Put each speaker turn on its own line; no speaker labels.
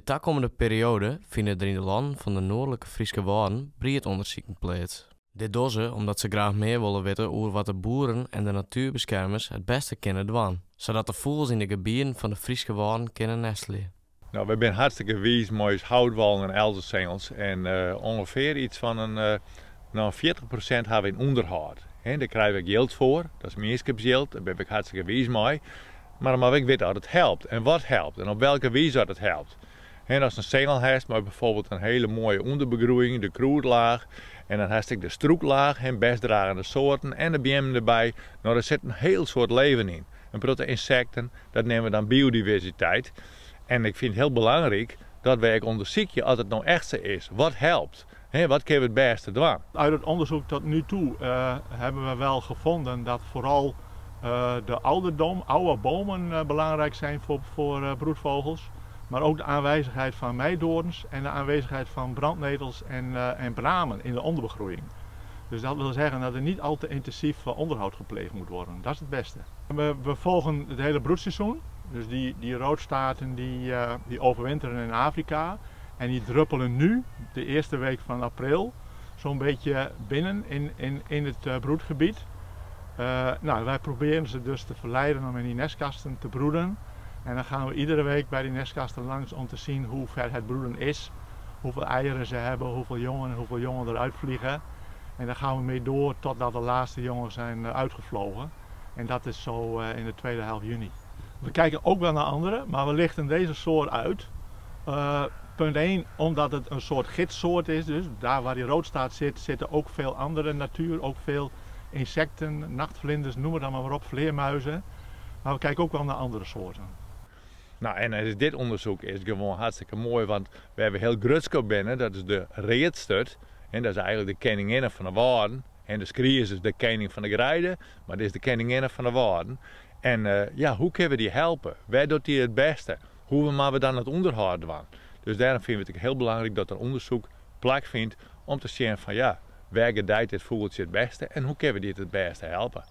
Yn de takommende perioade fine der yn de lannen fan de Noardlike Fryske Wâlden briedûndersiken pleats. Dit dogge se omdat se graach mear wolle witte oer wat de boeren en de natuerbeskermers it bêste kinne dwaan, sadat de fûgels yn de gebieten fan de Fryske Wâlden kinne nestelje.
No, wy binne hartstikke wiis mei ús houtwâlen en elzesingels en ûngefear iets fan in no, 40% hawwe wy yn ûnderhâld. Dêr krije we ek jild foar, dat is mienskipsjild, dêr binne we ek hartstikke wiis mei. Mar dan moatte we ek witte oft it helpt en wat helpt en op welke wize dat it helpt. En ast in singel hast mei bijvoorbeeld in hele moaie ûnderbegroeiïng, de krûdlaach, en dan hast ek de strûklaach, besdragende soarten en de beammen derby, no dêr sit in hiel soad leven yn. In protte ynsekten, dat neame we dan biodiversiteit. En ik fyn it hiel belangryk dat wy ek ûndersykje oft it no echt sa is. Wat helpt? Wat kinne we it bêste dwaan?
Uit het onderzoek tot nu toe hebben we wel gevonden dat vooral de ouderdom, oude bomen belangrijk zijn voor broedvogels. Maar ook de aanwezigheid van meidoorns en de aanwezigheid van brandnetels en bramen in de onderbegroeiing. Dus dat wil zeggen dat er niet al te intensief onderhoud gepleegd moet worden. Dat is het beste. We volgen het hele broedseizoen. Dus die roodstaarten die overwinteren in Afrika. En die druppelen nu, de eerste week van april, zo'n beetje binnen in het broedgebied. Nou, wij proberen ze dus te verleiden om in die nestkasten te broeden. En dan gaan we iedere week bij die nestkasten langs om te zien hoe ver het broeden is. Hoeveel eieren ze hebben, hoeveel jongen en hoeveel jongen eruit vliegen. En daar gaan we mee door totdat de laatste jongen zijn uitgevlogen. En dat is zo in de tweede helft juni. We kijken ook wel naar andere, maar we lichten deze soort uit. Punt 1, omdat het een soort gidssoort is. Dus daar waar die roodstaart zit, zitten ook veel andere natuur, ook veel insecten, nachtvlinders, noem het dan maar op, vleermuizen. Maar we kijken ook wel naar andere soorten.
Nou, en dit onderzoek is gewoon hartstikke mooi, want we hebben heel grutsk binnen, dat is de readsturt. En dat is eigenlijk de keninginne van de Wâlden. En de skries is de kening van de greide, maar dit is de keninginne van de Wâlden. En ja, hoe kunnen we die helpen? Waar doet die het beste? Hoe moeten we dan het onderhoud doen? Dus daarom vinden we het heel belangrijk dat er onderzoek plakvindt om te zien van ja, waar gedijt dit vogeltje het beste en hoe kunnen we dit het beste helpen?